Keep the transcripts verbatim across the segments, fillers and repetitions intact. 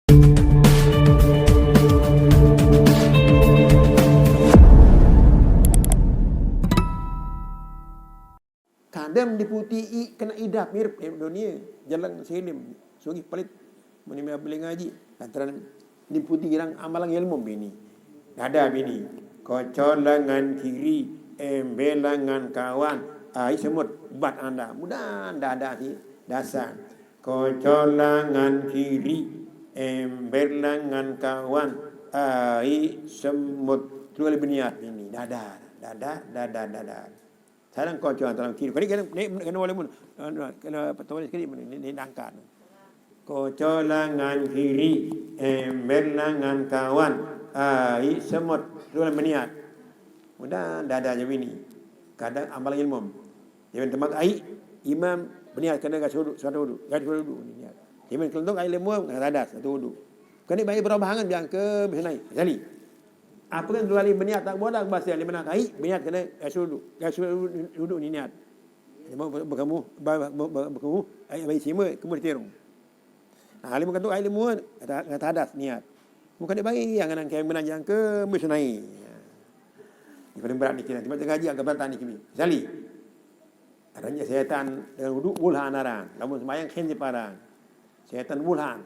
Kadang diputi i kena idap mirip di dunia. Jalan silim. Sugih pelit. Muni boleh ngaji. Lantaran diputi girang amalan ilmu bini. Dada bini. Kocol lengan kiri, ember lengan kawan. Ai semut, bat anda. Mudah dada si dasar. Kocol lengan kiri, ember lengan kawan. Ai semut. Keluar lebih niat bini. Dada, dada, dada, dada. Sareng kocol tangan kiri. Kali kena, kena, kena wali mun. Anu, kena petawali sekali mun. Ini, ini angkat. Kocol lengan kiri, ember lengan kawan. Ai semut. Keluar lebih niat. Mudah dada je bini. Kadang amal ilmu. Dia temak ai imam berniat kena gas wudu, satu wudu. Gas wudu ni niat. Dia kelentung ai ilmu kena tadas satu wudu. Kena baik berubah angan biang ke bisa naik. Sekali. Apa kan dua kali berniat tak boleh bahasa lima nak ai berniat kena gas wudu. Gas wudu ni niat. Dia mau berkamu, ber-, ber-, ber-, berkamu, ai baik sima, kamu diterung. Nah, lima kantung ai lima, kata, kata hadas niat. Bukan dia baik, yang nang kaya menanjang ke, mesti naik. Ini paling berat ni kira. Tiba-tiba ngaji, agak berat ni kini. Sekali. Adanya setan dengan wudu, wulhan aran. Lamun sembahyang, khen separan. Setan wulhan.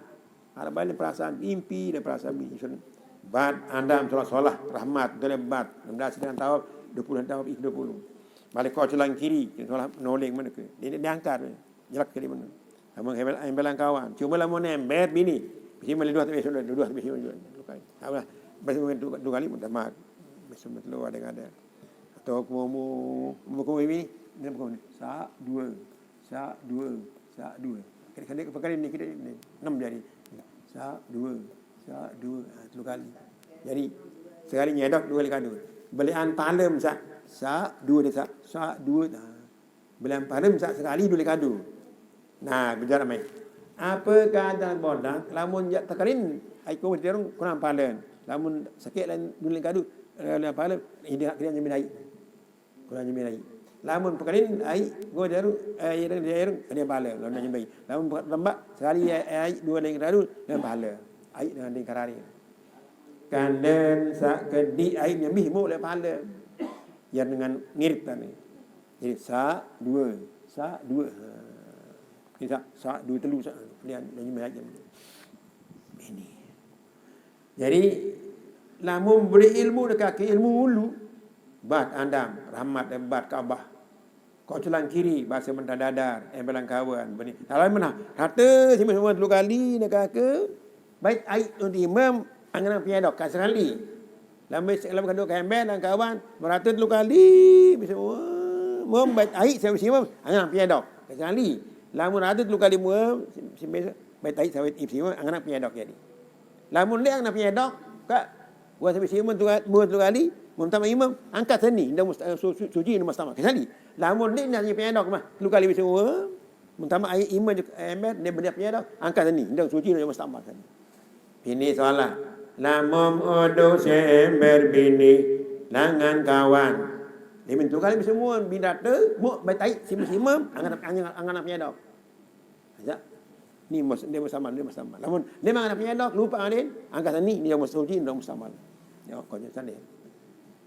Ada balik perasaan mimpi dan perasaan mimpi. Bat, andam, solah-solah, rahmat, dole bat. Enam belas dengan tawaf, dua puluh tawaf, itu dua puluh. Balik kau celang kiri, solah noling mana ke. Dia, dia angkat. Jelak kali mana. Sama kayak embelan kawan. Cuma lamun ember bini. Bisi meli dua tapi sudah dua tapi sudah. Lukai. Apa? Bisi dua, dua kali mudah mat. Bisi telur ada ada. Atau aku mau mau mau kau ini. Ini bukan ni. Sa dua. Sa dua. Sa dua. Kali kali apa kali ni kita ni. Enam jari. Sa dua. Sa dua. Ha, tiga kali. Jadi sekali nyedok dua kali kadu. Belian palem sa. Sa dua dia sa. Sa dua. Ha. Belian palem sa sekali dua kali kadu. Nah, bicara mai. Apa kata bodak lamun jak tekerin ai ko terung kurang palem. Lamun sakit lain dua kali kadu. Belian palem ini hak kena nyemil ai. Kurang nyemil ai. Lamun pekerin ai ko terung ai reng dia reng kena palem lamun nyemil. Lamun lembak sekali ai dua kali kadu dan palem. Ai dengan ding karari. Kanden sa kedi ai nyemil mu le palem. Yang dengan ngirit tadi. Jadi sa dua, sa dua. Ha. Ini sa, sa dua telu sa. Kemudian dan nyemil ai. Ini. Jadi lamun beri ilmu dekat ke ilmu ulu, bat andam, rahmat bat kabah. Kau celang kiri, bahasa mentah dadar, embelan kawan, bani. Kalau mana? Rata sima semua tiga kali nak ke bait ai untuk imam, angan piadok sekali. Lama lama kadu kembel dan kawan, merata tiga kali bisa semua bait ai sama imam, angan piadok sekali. Lamun rata tiga kali mua, bait ai sama imam, angan piadok jadi. Lamun dia angan piadok, ka buat sampai imam tu, buat tiga kali, mun tama imam, angkat seni, ndak must-, eh, su-, su-, suci ndak mustama. Sekali. Lamun dia nak piadok mah, tiga kali bisa semua, mun tama ai imam je ember, dia benda piadok, angkat seni, ndak suci ndak mustama. Ini salah. Lamun odo seember bini, langan kawan. Dia minta kali bisa semua, bidata, mu, batai, sima-sima, angan, angan, angan piadok. Aja. Ni mus, dia mustamal, dia mustamal. Lamun dia mangan apa nyadok, lupa adin, angkat ni, dia musuji, dia mustamal. Ya, kau jadi sadar.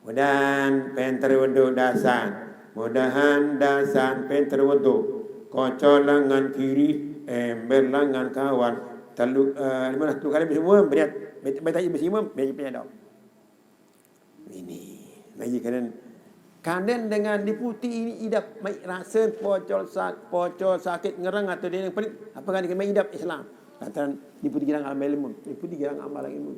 Mudahan penter wudu dasan. Mudahan dasan penter wudu. Kocol lengan kiri, ember lengan kawan. Telu, eh, lima belas, dua kali semua, beriat, bet-, betai besimum, beriat penyadok. Ini lagi kenen. Kanden dengan diputi ini idap mai rasa pocol sak-, pocol sakit ngerang atau dia yang pelit, apa kan dikena idap Islam? Lantaran diputi girang amal ilmu, diputi girang amal ilmu.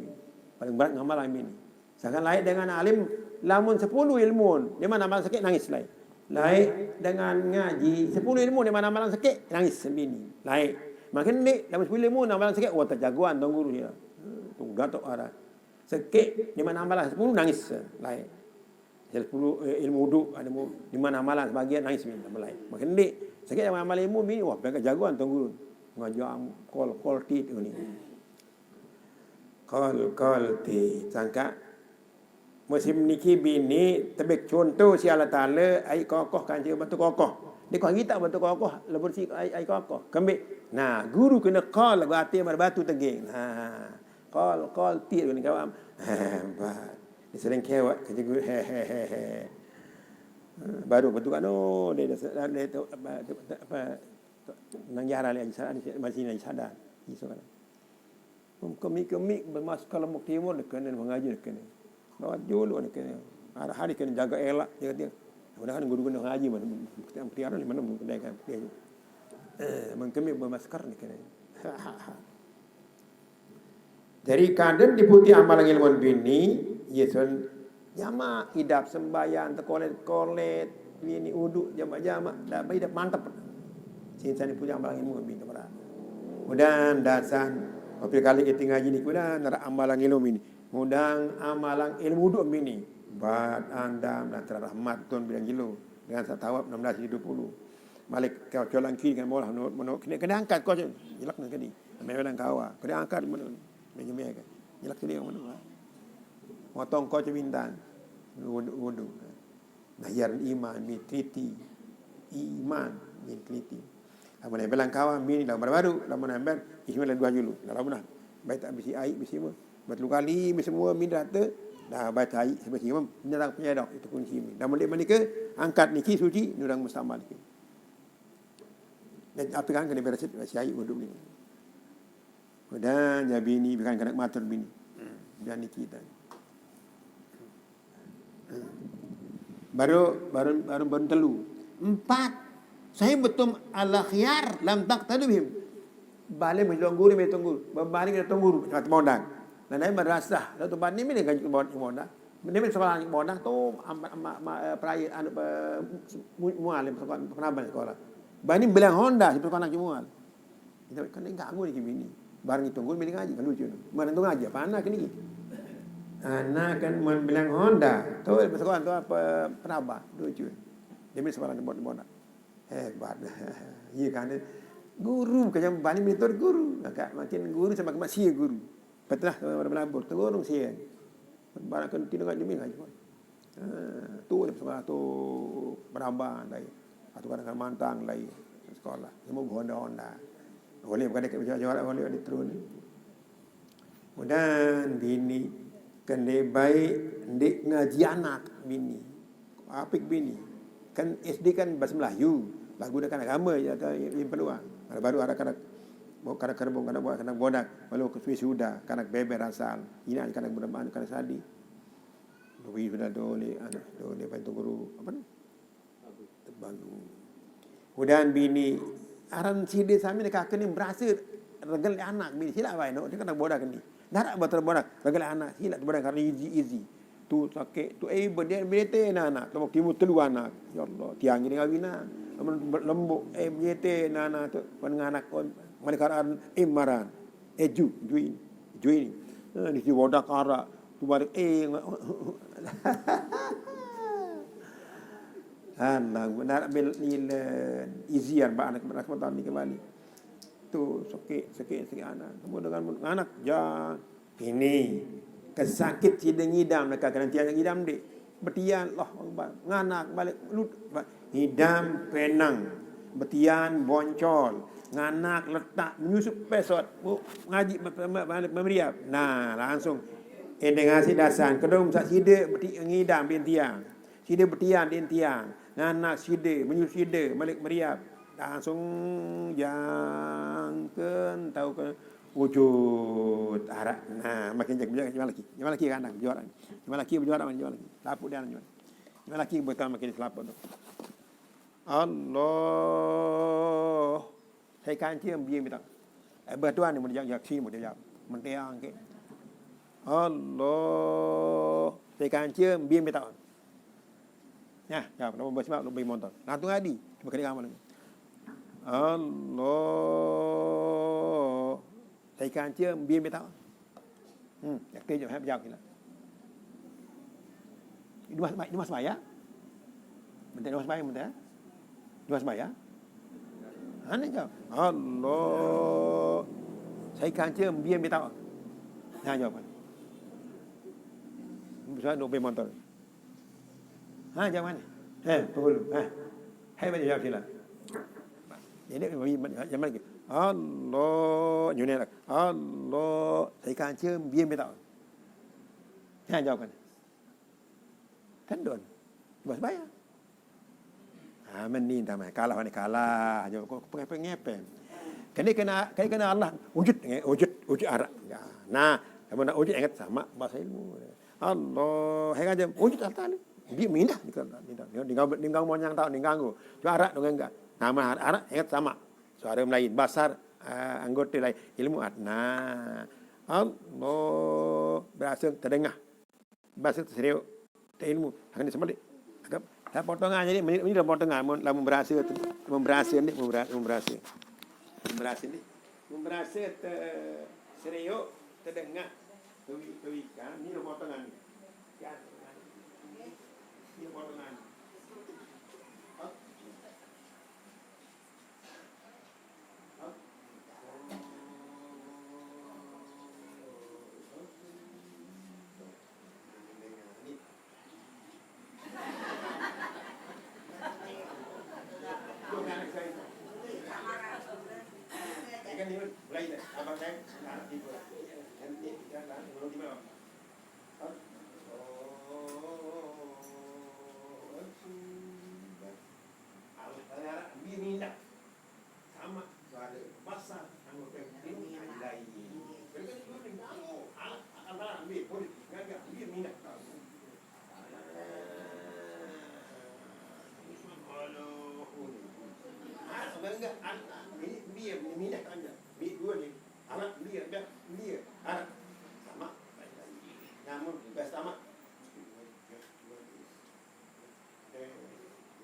Paling berat ngamal ilmu ini. Sedangkan lain dengan alim, lamun sepuluh ilmu, dia mana amal sakit nangis lain. Lain dengan ngaji, sepuluh ilmu, dia mana amal sakit nangis sendiri. Lain. Makin ni, lamun sepuluh ilmu, amal sakit, wah terjagoan tuan guru dia. Tuan datuk arah. Sekik, di mana amalan sepuluh nangis, eh, lain. Sepuluh, eh, ilmu wuduk, ada mu, di mana amalan sebahagian nangis, minta mulai. Makin dik, sekik yang amal ilmu, bini, wah, pegang jagoan tuan guru. Ngajar kol, kol tit ni. Kol, kol tit, sangka. Musim niki bini, tebik contoh si Allah Ta'ala, ai kokoh kan cik batu kokoh. Dia kau hari tak betul kau kau, lepas si ai, ai kau kau. Kembik. Nah, guru kena call lagu hati mar batu teging. Nah, call, call, tir kena kawam. Hebat. Dia sering kewak kerja guru. Hehehe. Baru betul kan, oh, dia, dia, dia, dia, apa, apa, apa, nang jarang lagi sadar, masih lagi sadar. Isu kan. Kemik-kemik bermasker Lombok Timur dia kena mengaji dia kena. Bawa julu dia kena. Hari-hari kena jaga elak dia kata. Mudahan guru kena mengaji mana. Mukti ampliar ni mana mukti kan. Eh, mengkemik bermasker dia kena. Jadi kadang diputi amalan ilmu bini, ya son jama idap sembahyang tekolet-kolet, bini uduk jama-jama, dah idap mantap. Sinsan diputi amalan ilmu bini berat. Mudahan dasan, apabila kali kita ngaji ni, mudahan nara amalan ilmu bini. Mudahan amalan ilmu uduk bini. Bat andam dan rahmat Tuhan bilang jelo. Dengan satawab enam belas tujuh puluh. Malik kau colang kiri dengan bola menuk, menuk kena, kena angkat kau je. Jelak nak kadi. Ambil bilang kawa. Kena angkat menuk. Meja meja kan. Jelak tu dia menuk. Motong kau je bintang. Wudu, wudu. Nah, yar iman bin triti. Iman bin triti. Lamun nempel kawan bini lamun baru, lamun nempel ismail dua julu. Nah, lamun nah. Baik tak bisi ai bisi mu. Betul kali bisi mu minda tu. Dah baik ai bisi mu. Ini orang penyedok itu kunci ni. Lamun dia menikah angkat niki suci ni orang mustamal niki. Dan apa kan kena beres si ai wudu ni. Udah jadi bini bukan kena matur bini. Hmm, dan niki tadi. Baru baru baru baru telu. Empat. Saya betul ala khiyar lam tak tadu bihim. Balik mesti tuan guru, mesti tuan guru. Berbalik mesti tuan guru. Kata mondang. Dan lain madrasah. Lalu tu bani mesti ganjil mondang. Mesti sekolah mondang tu amat amat perayaan anu mualim sekolah penabal sekolah. Bani bilang Honda si sekolah anak mual. Kita kan enggak aku ni bini. Barang itu guru bini ngaji kan lucu. Mana tu ngaji apa anak ni? Anak kan mau bilang Honda. Tu sekolah tu apa penabal lucu. Dia mesti sekolah buat mondang. Hebat. Iya kan. Guru kan yang bani mentor guru. Agak makin guru sama makin sia guru. Petelah sama berlabur turun sia. Barang kan tidak ngaji demi ngaji. Ha, tu dia sekolah tu berambang dari. Atau kadang mantang dari sekolah. Semua honda-honda. Boleh bukan dekat macam juara boleh ada turun ni. Mudahan bini kena baik ndik ngaji anak bini. Apik bini. Kan S D kan bahasa Melayu. Lagu dah kan agama je atau yang peluang. Baru ada kanak kanak kerbong kanak buat kanak bodak. Lalu ke sudah kanak beber asal. Ini kanak berdeman kanak sadi. Lebih sudah dole anak dole bantu guru apa ni? Terbang. Udahan bini aran sida sami ni kaka ni berasa regel anak bini sila bae no dia kena bodak ni. Darat betul bodak regel anak sila bodak karena izi izi. Tu sakit tu eh berdek bete anak tu timu telu anak. Ya Allah tiang ni kawina. Lembuk eh bete anak tu menganak on mereka aran imaran. Eh ju ju ini ju ini. Di si bodak arak tu balik eh Anak benar bil nila iziar ba anak benar kau tahu ni kembali. Tu sakit sakit sakit anak. Kamu dengan anak ja ini kesakit sida ngidam nak kena tiang ngidam dik. Betian Allah Akbar. Nganak balik lut ngidam penang. Betian boncol. Nganak letak menyusup pesot. Ngaji memeriap. Nah, langsung. Ende ngasih dasan kedong sak sida beti ngidam bintiang. Sida betian di tiang, nganak sida, menyusu sida, malik meriap. Langsung jangken tau ke wujud arak. Nah, makin jak jalan lagi. Jalan lagi anak berjuara. Jalan lagi berjuara mana jalan lagi. Lapuk dia jalan. Jalan lagi betul makin selaput tu. Allah. Saya kancil biar minta. Eh, bertuan ni mau dijak jaksi mau dijak. Mentiang ke. Allah. Saya kancil biar minta. Ya, ya, nama bos mak lebih montor. Nah, tu ngadi. Cuba kena kamu lagi. Allah. Saya kancil biar minta. Hmm, ya kerja hak jauh kila. Dua sembahyang, dua sembahyang. Bentar dua sembahyang bentar. Dua sembahyang. Aneh kau. Allah. Saya kancil biar minta. Nah, jawapan. Bisa dua montor. Ha, jam mana? Eh, pukul. Ha. Hai banyak jam sila. Jadi, zaman lagi. Allah, nyunen lah. Allah, saya kancam, biar minta. Jangan jawabkan. Tendon. Bos bayar. Ha, meni entah mai. Kalah ni kalah. Jawab kau pengepen-ngepen. Kena kena kena kena Allah wujud nge- wujud wujud arak. Ya. Nah, kamu nak wujud ingat sama bahasa ilmu. Allah, hai aja wujud Allah Taala. Dia mindah di kau mindah. Dia tinggal tinggal monyang tahu tinggal tu. Cuma arak dengan enggak. Nama arak, arak ingat sama. Suara Melayu basar, ah, anggota lain. Ilmu adna. Allah berasa terdengar. Bahasa terseriuk. Tak ilmu. Akan disembelih. Agak tak potongan jadi ini dalam potongan mun lamun berasa tu. Mun berasa ni mun berasa mun berasa. Mun berasa ni. Mun berasa terseriuk, terdengar. Kewi kewi kan ni dalam potongan ni. Kan. Ni dalam potongan. Allahu Akbar. Dia mindah. Sama suara basar anggota ilmu lain. Mereka juga minta Allah. Allah akan barang ambil boleh. Gagah dia mindah. Anak bangga anak ini dia mindah tanya. Ni dua ni. Anak dia dah dia. Anak sama. Namun juga sama.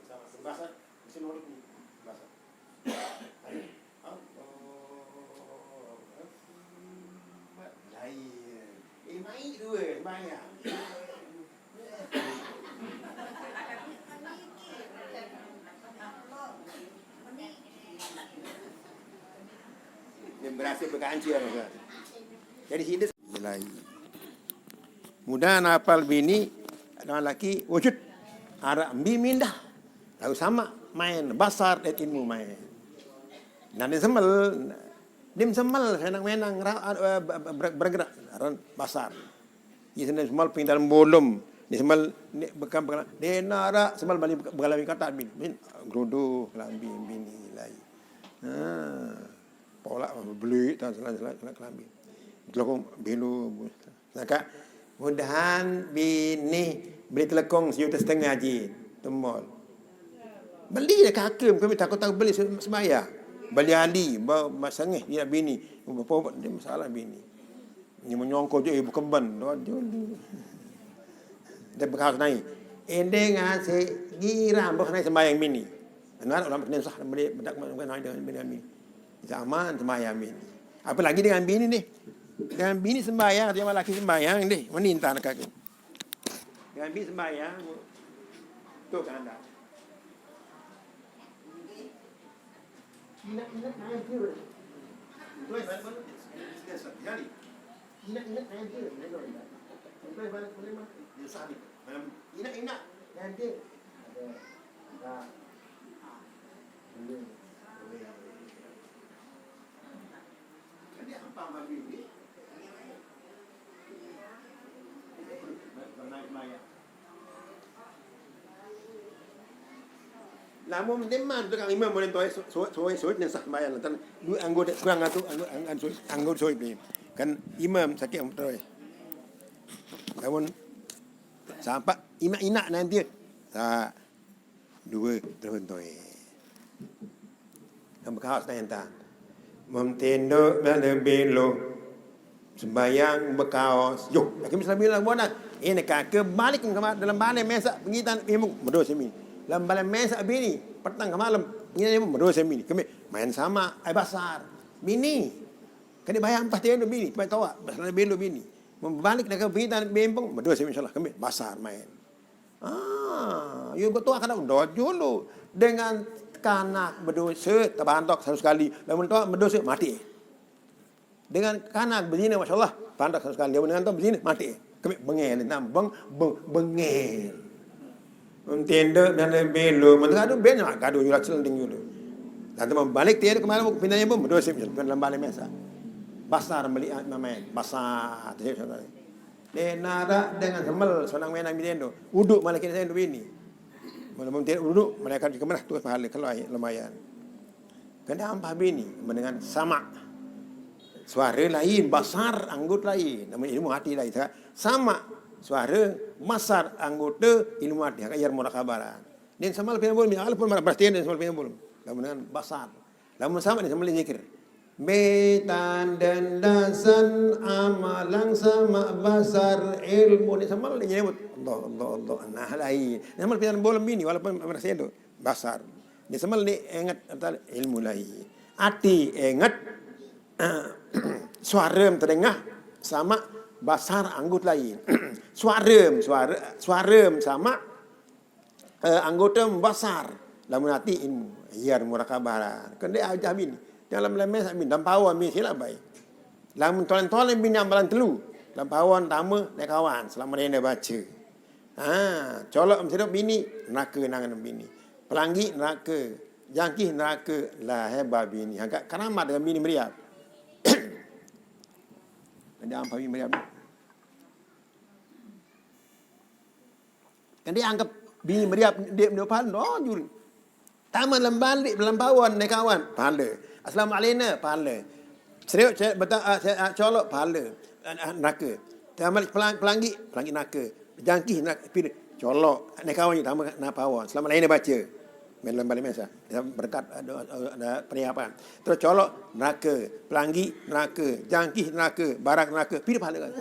Sama bahasa, mesti nurut ni bahasa. Allahu Akbar. Lain. Eh, mai dua sembahyang. Dia berasa berkancil. Jadi sini lain. Mudah napal bini, laki wujud. Arak mbi mindah. Tahu sama main basar dan ilmu main. Nah, dia semel, dia semel senang menang bergerak ran basar. Dia senang semel ping dalam bolom. Dia semel ni bekam bekam. Dia narak semel balik begalami kata bin. Bin gerudu kelambi bini lai. Ha. Polak beli tan selain selain kelambi. Telekong belu. Saka mudahan bini beli telekong sejuta setengah ji temol. Beli dah kaki kami takut tahu beli semaya. Beli ali ba masangih dia bini. Berapa dia masalah bini. Ni menyongkol je ibu kemban. Dia bekas naik. Endeng ngasih girang bekas naik sembayang bini. Anak orang penuh sah beli bedak dengan naik dengan bini. Zaman sembahyang bini. Apalagi dengan bini ni. Dengan bini sembahyang, dia laki sembahyang ni. Menintang kaki. Dengan bini sembahyang. Tu kan anda. Ingat-ingat nanti. Tuan, balik mana? Dia sakit jari. Ingat-ingat nanti. Tuan, balik mana? Dia sakit. Malam ingat-ingat nanti. Ada. Nah. Boleh. Boleh. Jadi apa malam ini? Bernaik maya. Lamun deman tukang imam boleh tuai suai suai yang sah bayar lantaran dua anggota kurang satu anggota anggota suai ni. Kan imam sakit tuai. Lamun sampai inak-inak nanti. Sa dua terus tuai. Kan berkaos nak entah. Memtinduk dan lebih lo. Sembayang bekaos. Yo, laki misal bilang buat nak. Ini kaki balik ke dalam balai mesak pengitan imung. Medo semi. Dalam balai mesak bini. Petang ke malam. Pengitan imung. Medo semi. Kami main sama. Ai basar. Bini. Kena bayar empat tiada bini. Cuma tawa. Pasal belo bini. Membalik dah ke pengitan bimpung. Medo semi insyaallah. Kami basar main. Ah, you betul kada udah julu. Dengan kanak berdosa, terbantok satu sekali. Lamun tuak berdosa, mati. Dengan kanak berzina, Masya Allah, pantas sekali. Dia dengan tu berzina, mati. Kami bengel, nam beng, beng, bengel. Tenda dan belo, mentera tu ben mak gaduh jual celenting dulu. Tang teuma balik tiada kemana, pindah yang pun berdosa, dalam balik mesa. Basar melihat namanya, basar. Dia nara dengan semel, sonang mena miden tu. Uduk malah kita saya ini. Malah mungkin uduk, malaikat juga merah tu pahala kalau lumayan. Kena ampa bini, mendengar sama. Suara lain, basar, anggut lain. Namun ilmu hati lain. Sama, suara, basar, anggota, ilmu hati. Hak ayar murakabaran. Dan sama lebih pun, min alif pun marah, berarti dan sama lebih pun. Lamun dengan basar. Lamun sama ni sama zikir. Betan dan dasan amalang sama basar ilmu ni sama lagi nyebut. Allah, Allah, Allah. Nah, lain. Nama lebih boleh bini, walaupun merasa itu. Basar. Ni sama ni ingat, ilmu lain. Ati ingat, suara terdengar sama basar anggut lain. Suara, suara, suara sama, eh, anggota basar. Lamun ati ilmu, iya murakabah. Kende aja bini. Dalam lemes bini, dalam pawan bini silap baik. Lamun tolen-tolen bini amalan telu. Dalam pawan tama, naik kawan, selama dia baca. Ha, colok mesirap bini, neraka nangan bini. Pelangi neraka, jangkih neraka, lah hebat bini. Angkat keramat dengan bini meriap. Ada ampa bini meriap. Kan dia anggap bini meriap, dia meniup hal, no, juri. Taman lembalik, lembauan, naik kawan, pahala. Assalamualaikum, pahala. Seriuk, saya, beta, ah, saya, ah, colok, pahala. Ah, ah, neraka. Taman pelang-, pelangi, pelangi neraka. Jangkih neraka, pilih. Colok, naik kawan, taman, naik pawan. Assalamualaikum, baca. Main lembalik biasa. Dia berkat ada, ada, ada perhiapan. Terus colok, neraka. Pelangi, neraka. Jangkih, neraka. Barak, neraka. Pilih pahala kan.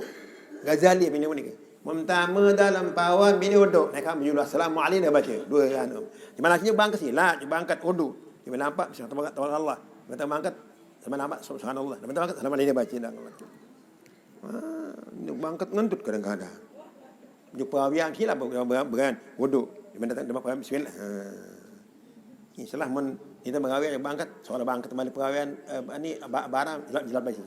Ghazali, bini ni. Mentama dalam pawan bini uduk. Naik kami julu assalamualaikum dah baca. Dua anu. Di mana sini bangkat silat, bangkat uduk. Di mana nampak bisa tempat Allah. Di mana bangkat sama nampak subhanallah. Di mana bangkat assalamualaikum baca dah. Ah, ni bangkat ngentut kadang-kadang. Jumpa awian silap dengan uduk. Di mana datang tempat bismillah. Ha. Ini salah mun kita mengawian bangkat, soal bangkat kembali pengawian, eh, ni ba-, barang jelap jelap baca.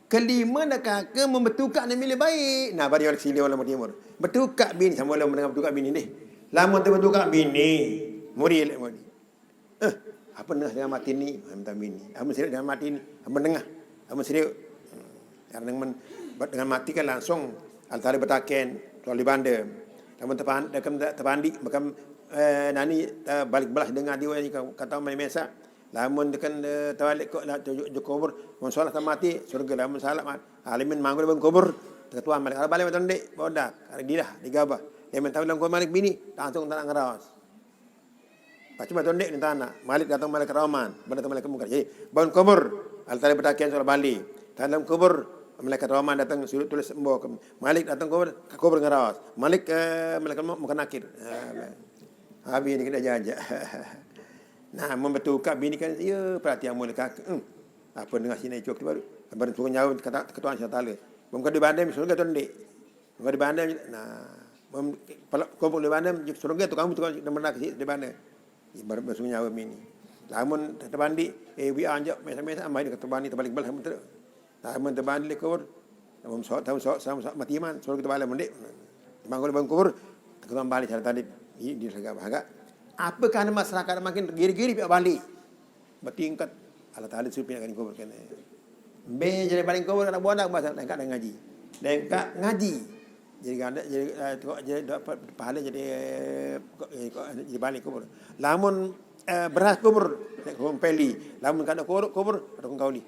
Kelima nak kaka membetukak ni milih baik. Nah, bari orang sini orang timur. Betukak bini sama orang mendengar betukak bini ni. Lamun tu betukak bini, muri elek muri. Eh, apa nengah dengan mati ni? Minta bini. Apa serius dengan mati ni? Apa nengah? Apa serius? Hmm. Karena dengan, dengan mati kan langsung Allah Taala betaken, keluar di banda. Lamun tepan-, tekan te-, tepandi, macam, eh, nani, eh, balik belah dengan dia ni kata main mesa. Lamun tekan, eh, tawalik kok lah tujuh, tujuh kubur, mun solat sama mati, surga lamun salat mat. Alimin manggul bang kubur, ketua malik. Kalau balik macam dek, bodak, ada dirah, digabah. Dia minta dalam kubur malik bini, langsung tak nak ngerawas. Pacuma tu ndik ni tanah. Malik datang malaikat Rahman, datang malaikat Mungkar. Jadi, bangun kubur. Allah Taala betaken soal bali. Dalam kubur, malaikat Rahman datang suruh tulis embo. Malik datang kubur, ke kubur ngerawas. Malik, eh, malaikat Mungkar Nakir. Ha, habis ni kena jajak. Nah, membetul kak bini kan, ya, perhatian mulai kak. Hmm. Apa dengar sini cuk baru. Baru suruh nyawa kata ketuan Allah Taala. Bukan di bandai, surga tu ndik. Orang di bandar, nah, mem-, pala-, kumpul di bandar, surga tu kamu tu kan, nama nak kasi di bandar. Ibarat bersunyi nyawa mini. Lamun terbandi, eh, wi anjak, mesa-mesa, amai dekat terbandi, terbalik belah, betul. Lamun terbandi kubur, lamun sok, tahu sok, sama sok, mati man, surga terbalik mendik. Bangun, bangun kubur, tekan balik cara tadi, di, di segala agak. Apakah masyarakat makin giri-giri pihak balik? Bertingkat, Allah Taala suruh pindah kubur kena. Be jadi paling kubur anak buah nak bahasa, dengkak dan ngaji. Dengkak ngaji. Jadi ganda, jadi, eh, tu, jadi dapat pahala jadi, eh, ko-, eh, ko-, jadi balik kubur. Lamun, eh, beras kubur, naik kubur peli. Lamun kada kubur, kubur, ada kau ni.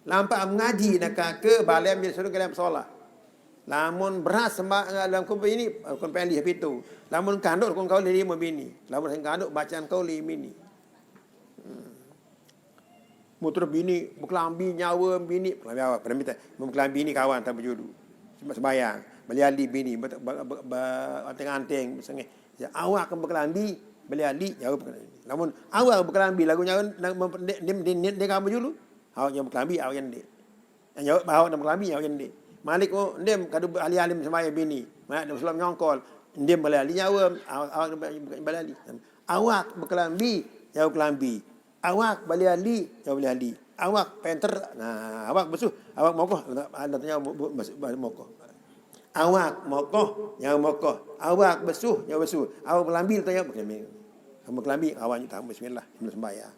Lampak mengaji nak ke balai menjadi suruh dalam solat. Lamun beras sembah, eh, dalam kubur ini, rukun peli habis tu. Lamun kanduk rukun kau lima bini. Lamun sing kanduk bacaan kau lima bini. Hmm. Muter bini, berkelambi nyawa bini, berkelambi awak, pernah minta, berkelambi ni kawan tak berjodoh. Cuma sembayang, beli ali bini, ber-, ber-, ber-, ber-, anting-anting, besengih. Ya, awak kan berkelambi, beli ali, nyawa berkelambi. Namun, awak berkelambi, lagu nyawa, nak mem-, dia, dia, dia, dia, dia kamu dulu. Awak yang berkelambi, awak yang dia. Yang jawab bahawa nak berkelambi, awak yang dia. Malik, oh, dia kadu ahli-ahli sembahyang bini. Malik, dia Islam nyongkol. Dia beli ali nyawa, awak, awak beli ali. Awak berkelambi, nyawa kelambi. Awak beli ali, nyawa beli ali. Awak penter, nah, awak besuh, awak mokoh, ada tanya bu-, bu-, bas-, bas-, mokoh. Awak mokoh, nyawa mokoh. Awak besuh, nyawa besuh. Awak bekelambi, tanya bekelambi. Kamu kelambi, awak nyuk tamu bismillah, sebelum sembahyang.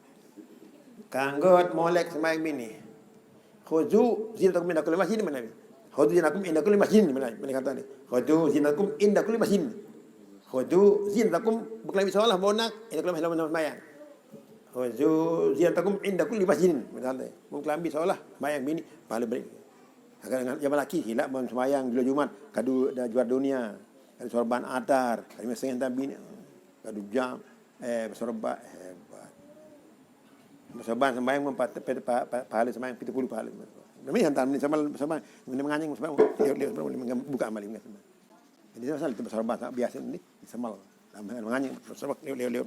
Kanggo molek sembahyang bini. Khuzu zinatakum inda kulli masjid, mana ni? Khuzu zinatakum inda kulli masjid, mana, mana kata ni? Khuzu zinatakum inda kulli masjid. Khuzu zinatakum, bekelambi seolah bonak, inda kulli masjid, dalam sembahyang. Khuzu zinatakum inda kulli masjid, mana kata ni? Mun kelambi seolah sembahyang bini, pahala beri. Agak dengan zaman laki, silap mun sembahyang dulu Jumat, kadu dah juara dunia. Kadu sorban atar, kadu meseng entan bini, kadu jam, eh, sorban, hebat. Sorban sembahyang mun pat-, pa-, pa-, pahala sembahyang pitu puluh pahala. Demi hantar ni sama, sama, ni menganyang sembahyang, lihat, lihat sembahyang, ni buka amal ingat sembahyang. Jadi sama itu sorban, sama biasa ni, semal. Sama menganyang, sorban, lihat, lihat, lihat.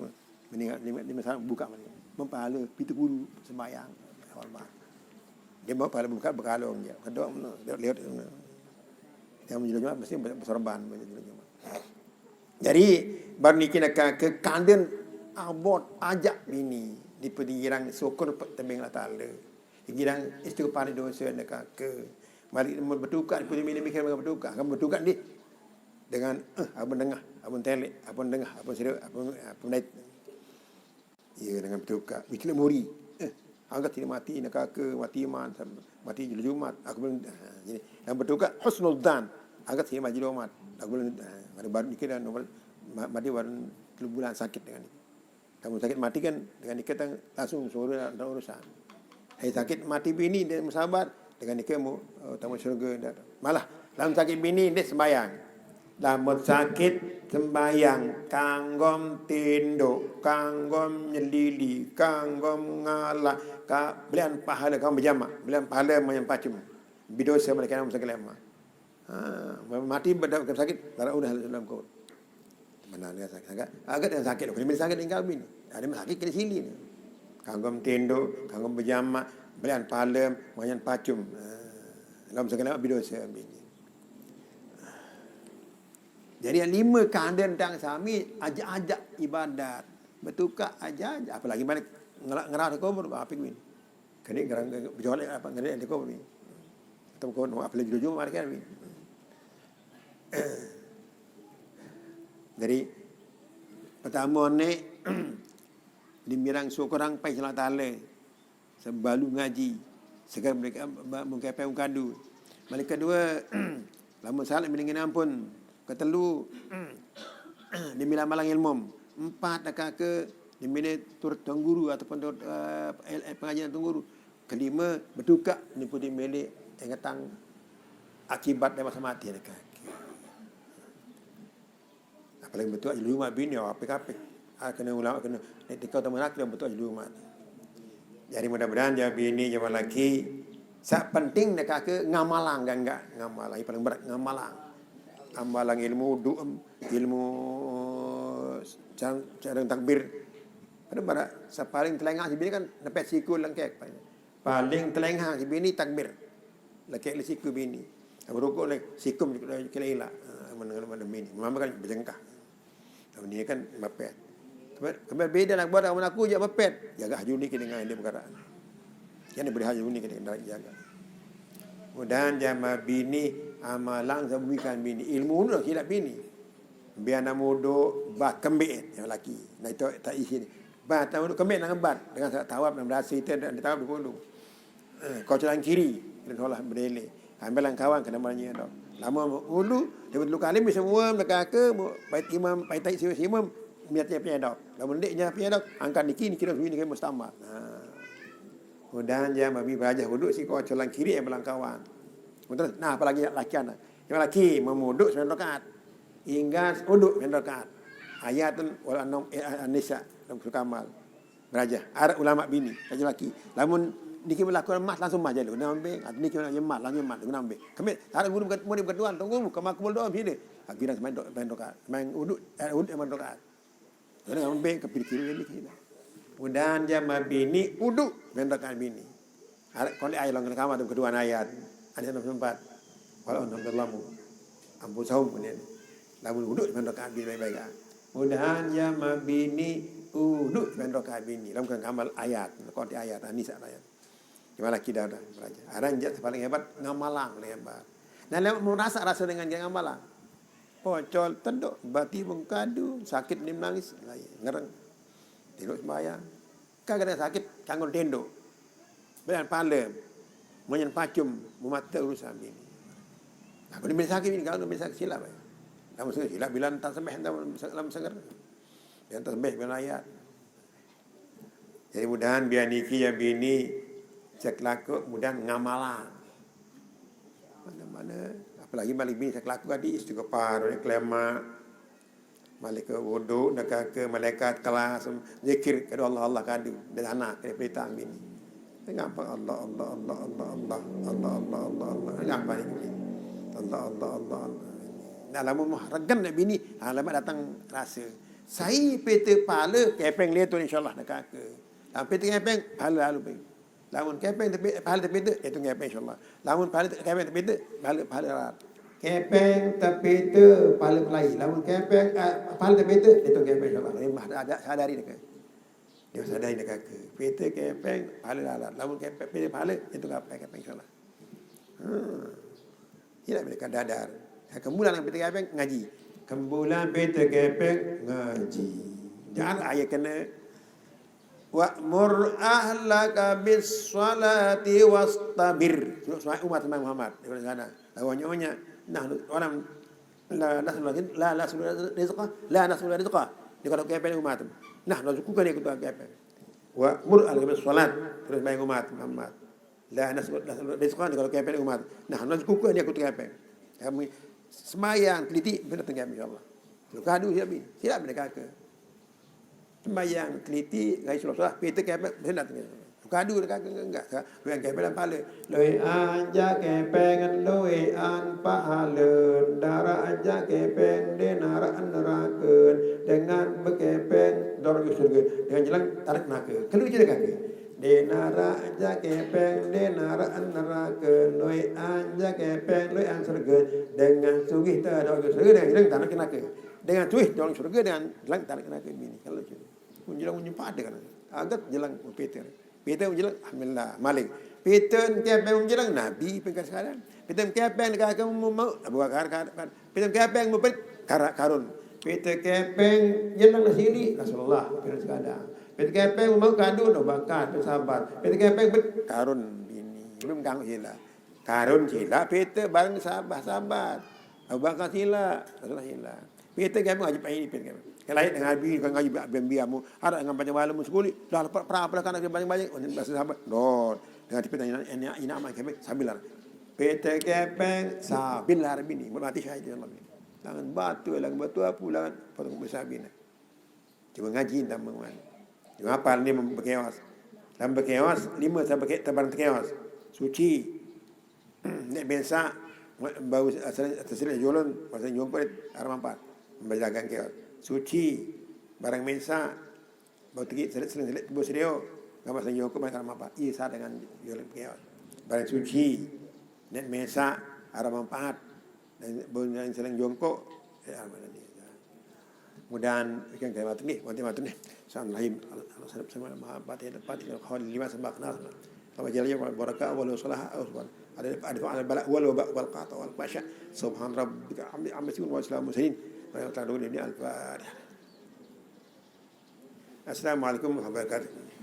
Mending, ni, ni, sama buka amal. Mun pahala pitu puluh sembahyang, sorban. Dia mau pahala buka, bekalung dia. Kedua, lihat, lihat. Yang menjadi Jumat mesti bersorban, menjadi Jumat. Jadi, baru niki naka ke kanden abot ajak bini di pinggiran syukur tebing Allah Taala. Pinggiran istighfar dosa naka ke. Mari mun bertukar, pun bini mikir bertukar. Kamu bertukar ni dengan, eh, abang dengah, abang telek, abang dengah, abang sira, abang, abang naik. Ya, dengan bertukar. Mesti muri. Eh, angkat sini mati, nak ke mati iman, mati julu Jumat. Aku belum, ha, jadi, yang bertukar, husnul dan. Angkat sini mati julu Jumat. Aku belum, ha, ada baru nikah dan nomor, ma-, mati baru tiga bulan sakit dengan ni. Kamu sakit mati kan, dengan nikah tang langsung suruh dalam urusan. Hai sakit mati bini dia sabar, dengan nikah mu, oh, tamu syurga dah. Malah, dalam sakit bini dia sembahyang. Lamun sakit sembahyang, kanggom tinduk, kanggom nyelili, kanggom ngalah, ka, belian pahala, kanggom berjamak, belian pahala mayan pacum. Bidosa mereka yang segala. Ha, mati pada sakit, darah udah dalam kau. Mana dia sakit? Agak, agak yang sakit, kena sakit tinggal bini. Ada yang sakit kena sili ni. Kanggom tinduk, kanggom berjamak, belian pahala, mayan pacum. Ha, dalam segala bidosa bini. Jadi yang lima kanden tang sami ajak-ajak ibadat. Bertukar ajak-ajak. Apalagi balik ngerak ngerak kubur apa ni? Kena ngerak berjolek apa ngerak di kubur ni? Atau kau nak apa lagi jujur mari kan ni? Jadi pertama ni dimirang syukur orang pai Allah Taala. Sebalu ngaji. Segar mereka mengkepai ungkadu. Balik kedua, lamun salah mendingin ampun. Ketelu, demi lamalang ilmu. Empat, dah ke demi ni turut tuan guru ataupun turut, eh, pengajian tuan guru. Kelima, bertukar ni putih milik ingatang akibat dia masa mati dah ke. Apalagi betul aja lima bini, oh, apik-apik. Ah, kena ulama, kena. Nek teka utama nak, kena betul aja lima. Jadi mudah-mudahan dia bini, dia laki, sak penting nak ke ngamalang, enggak, enggak ngamalang, yang paling berat ngamalang. Amalang ilmu doa, ilmu cara, cara takbir. Pada berat, sepaling telinga si bini kan nepet siku lengkek. Paling telinga si bini takbir. Laki le siku bini. Rukuk le sikum kila ila. Ha, mana mana bini. Mama kan berjengkah. Tahu ni kan mepet. Kembar beda nak buat aku je mepet. Jaga haju ni dengan dia perkara. Yang boleh haju ni kena jaga. Mudahan jama bini amalang sebuikan bini. Ilmu tu silap bini. Biar nak muduk bah kembik yang laki. Nah itu tak isi ni. Bah tak muduk kembik nak ngebat dengan tawab dan berasa itu dan tawab dulu. Eh, kau jalan kiri, kena solah berdele. Ambil langkawan kena mana dok. Lama ulu, dia betul kali bisa semua mereka ke, bait imam, bait tai siwa simam, niatnya punya dok. Lamun dia punya dok, angkat niki, niki dah sunyi niki mustamar. Nah. Mudahan dia mabi belajar uduk si kau jalan kiri yang berlangkawan. Terus, nah apalagi laki anak. Yang laki memuduk sembilan rakaat. Hingga uduk sembilan rakaat. Ayat tu wal anam, eh, An-Nisa dalam surah Kamal. Beraja. Arab ulama bini, tak laki. Lamun niki melakukan mah langsung mah jalu. Nambe, atau niki nak mah langsung mah nambe. Kami tak ada guru bukan murid bukan tuan, tunggu bukan makbul doa sini. Akhirnya main do-, main doa. Main uduk, eh, uduk main doa. Jadi nambe ke kiri kiri ni kita. Mudahan jama bini uduk main doa bini. Arab kau ni ayat langkah kamar tu kedua ayat. Ada enam empat. Walau enam lamu. Ampun saum kemudian. Lamun uduk main doa bini baik-baik. Mudahan jama bini uduk main doa bini. Lamun kan kamal ayat, kau ayat, An-Nisa ayat. Cuma laki dah dah belajar. Aran jat paling hebat ngamalang paling hebat. Nah, lewat merasa rasa dengan yang amalan. Pocol, tenduk, bati bengkadu, sakit ni menangis, ngereng. Tinduk sembahyang. Kagak ada sakit, kanggo tinduk. Badan palem, menyen pacem, memata urusan bini. Aku ni sakit bini, kalau ni sakit silap. Kamu sakit silap, bilang tak sembah, dalam senger. Bilang tak sembah, bilang ayat. Jadi mudahan biar niki ya bini, sekelakuk mudahan ngamalan. Mana-mana, apalagi malik bini sekelakuk tadi, istighfar, kelema, malik ke wudu, nak ke malaikat kelas, zikir, kada Allah, Allah kadu, dan anak, kada pelita bini. Gampang Allah, Allah, Allah, Allah, Allah, Allah, Allah, Allah, Allah. Gampang ni bini. Allah, Allah, Allah, Allah. Nah, lamun mah regen nak bini, ah, lama datang rasa. Sai pete pala kepeng lihat tu insyaallah nak ke. Tapi pete kepeng pala lalu peng. Lamun kepeng tapi pala tapi itu itu kepeng insyaallah. Lamun pala kepeng tapi itu pala pala lalat. Kepeng tapi itu pala pelai. Lamun kepeng eh, pala tapi itu itu kepeng insyaallah. Ini mah ada sadari nak. Dia sadari nak ke. Pete kepeng pala lalat. Lamun kepeng pete pala itu kepeng kepeng insyaallah. Hmm. Tidak mereka dadar. Kembulan yang pete kepeng ngaji. Kembulan pete kepeng ngaji. Jangan ayat kena wa'mur ahlaka bis salati wastabir. Suruh suai umat Nabi Muhammad. Di sana. Lawannya, nah, orang la nasrul la nasrul rizqa la nasrul rizqa. Dia kalau kepeng umat. Nah, lalu kuka dia kutu kepeng. Wa'mur ahlaka bis salat. Terus bayang umat Muhammad. La nasrul rizqa kalau kepeng umat. Nah, lalu kuka dia kutu kepeng. Kami semayang teliti benar tengah insyaallah. Lu kadu siap ni. Silap mereka ke. Sembahyang teliti, gai sulah-sulah, pita kepeng, benar tengah. Kadu dekat ke enggak? Lu yang kepeng dalam pala. Lui anja kepeng, lui an pahala, dara aja kepeng, denara neraka, dengan bekepeng, dorong ke surga, dengan jelang tarik neraka. Kalau je kaki. Denara aja kepeng, denara neraka, lui anja kepeng, lui an surga, dengan sugih ta dorong ke surga, dengan jelang tarik neraka. Dengan sugih dorong surga, dengan jelang tarik neraka bini. Kalau je. Menjelang menyempat dia kan. Agak jelang Peter. Peter menjelang, alhamdulillah, malik. Peter kepeng menjelang Nabi pengkat sekarang. Peter kepeng dekat ke mau Abu Bakar kan. Peter kepeng mau karak karun. Peter kepeng jelang sini Rasulullah pengkat sekarang. Peter kepeng mau kadu no bakar sabar. Peter kepeng bet karun bini. Belum kang sila. Karun sila, Peter bareng sahabat-sahabat. Abu Bakar sila, Rasulullah sila. Peter kami ngaji Pak ini, Peter kami. Kalau lain dengan Abi, kan ngaji Abi Abi amu. Ada dengan panjang malam sekali. Dah lepas perang apa kan ada banyak-banyak. Oh, ini bahasa sahabat. Don. Dengan tipe tanya ini ini aman kami sambil lah. Peter kepeng sambil lah bini. Mati syahid dalam ini. Tangan batu, lang batu apa, lang potong besar bina. Cuma ngaji tambah wan. Cuma apa ni bekewas. Dalam bekewas, lima sampai ke tebar tekewas. Suci. Nek bensa bau tersilik julun, pasal jongkok arah mampat. Berjaga kewas. Suci. Barang mensa bau tinggi selit selit selit bau serio. Enggak pasal jongkok barang arah mampat. Iya sah dengan julun kewas. Barang suci. Nek mensa arah mampat. Dan bau yang seling jongkok. Ya, mana ni? Mudahan ikan kaya matun nih, mati matun nih. Assalamualaikum. Allahumma salli ala Muhammad, Fatihah, Fatihah, Khawl lima sabaq nas. Kama jalla ya baraka wa la salaha wa la ada ada ala bala wal waba wal qata wal fasha. Subhan rabbika amri amri wa salamun mursalin. Wa la tadun ini al-Fatihah. Assalamualaikum warahmatullahi wabarakatuh.